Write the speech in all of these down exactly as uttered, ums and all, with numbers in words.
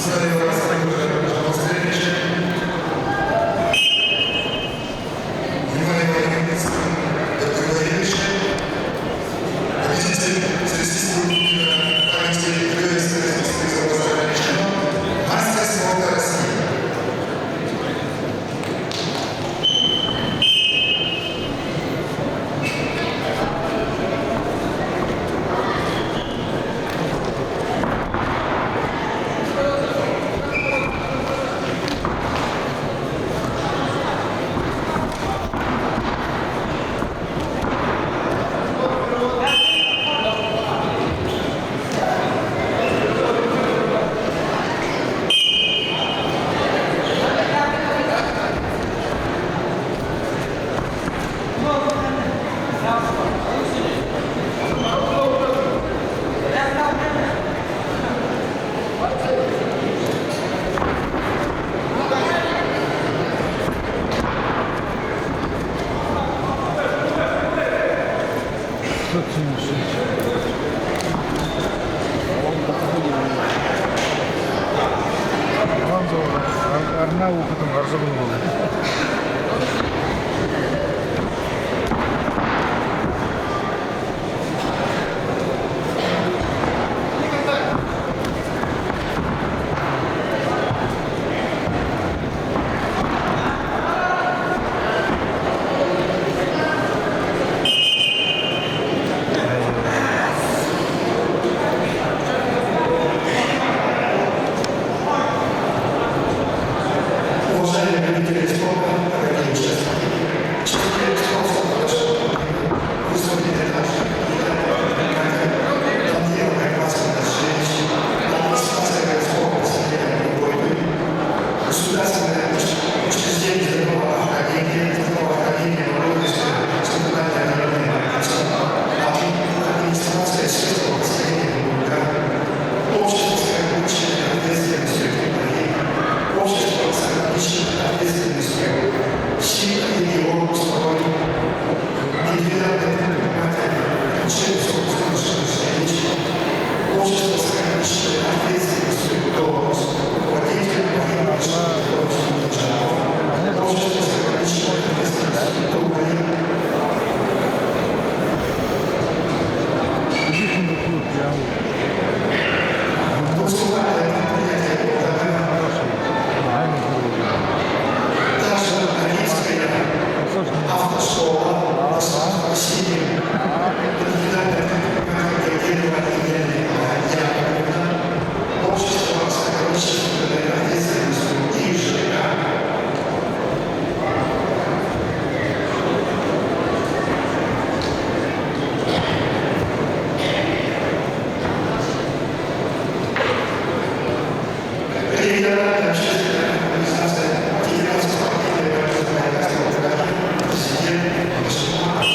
Внимание, внимание, победитель всероссийского турнира памяти героя Советского Союза, мастер спорта России. Ганзо арнаа үхэдэн гарзаган болоо. Уважаемые любители спорта, дорогие участники, числе спонсоров нашего турнира выступили также Данила Кайпасовна Женщина, администрация городского поселения Любой, государственное уч-, учреждение здравоохранения, здравоохранения Воронежская центральная районная больница, адми-, администрация сельского поселения Луга, общество с ограниченной ответственностью «Тепловик», общество с ограниченной ответственностью «Сила региона строй», индивидуальный предприниматель, Общество с ограниченной ответственностью «Томос», руководитель Владимир Общество с ограниченной ответственностью «Томос». Выступали предприятия Также Ногинская автошкола, Россия, кандидат наук, Гергенова Елена Яковлевна, общество с ограниченной ответственностью и ЖК. Региональная общественная организация Федерации спортивной борьбы Забайкальского края, президент Башмаков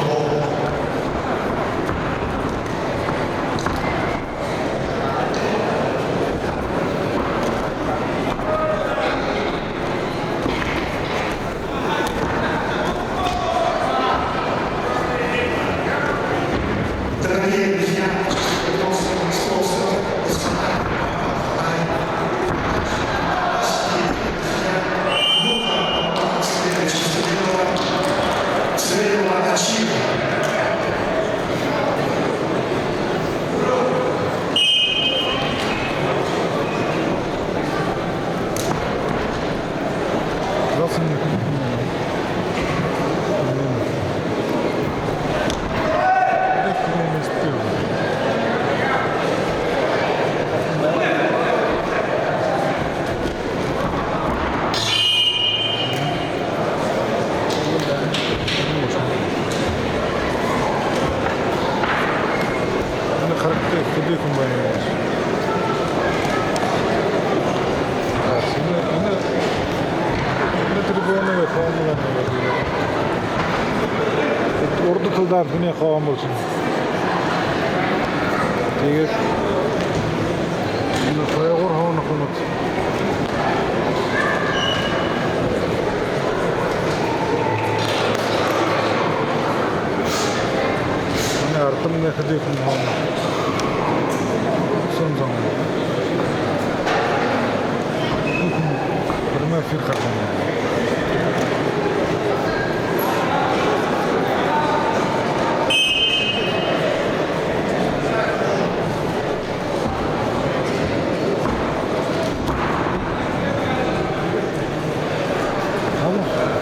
Павел. Дорогие друзья, Среднего Ачива. Энэ харагты, хэды хүн байна. За, энэ, энэ, энэ трибунын хоолой байна. Урда талдаа хүнэй хоолой болошоно. Тиигээд энэ хоёрдугаар хоолой хүнүүд. Манай ардамнай хэды хүн хоолой. Сон зон.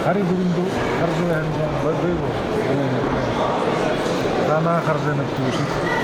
Харин дүрэндөө харжа байһан бай-, бай бол. Танаа харжа байна гү?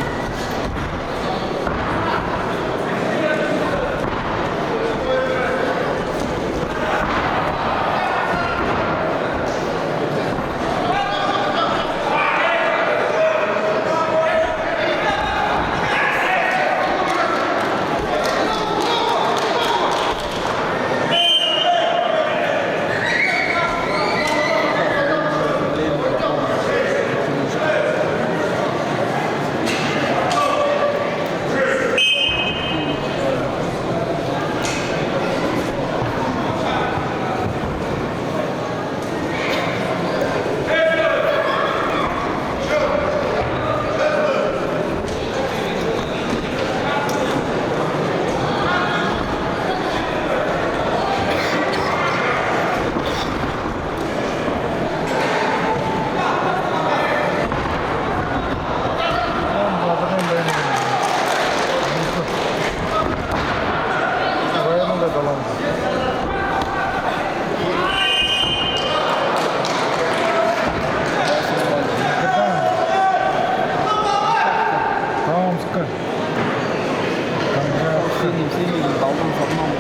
Томск. Томск. Синим, синим, балдан сорнон.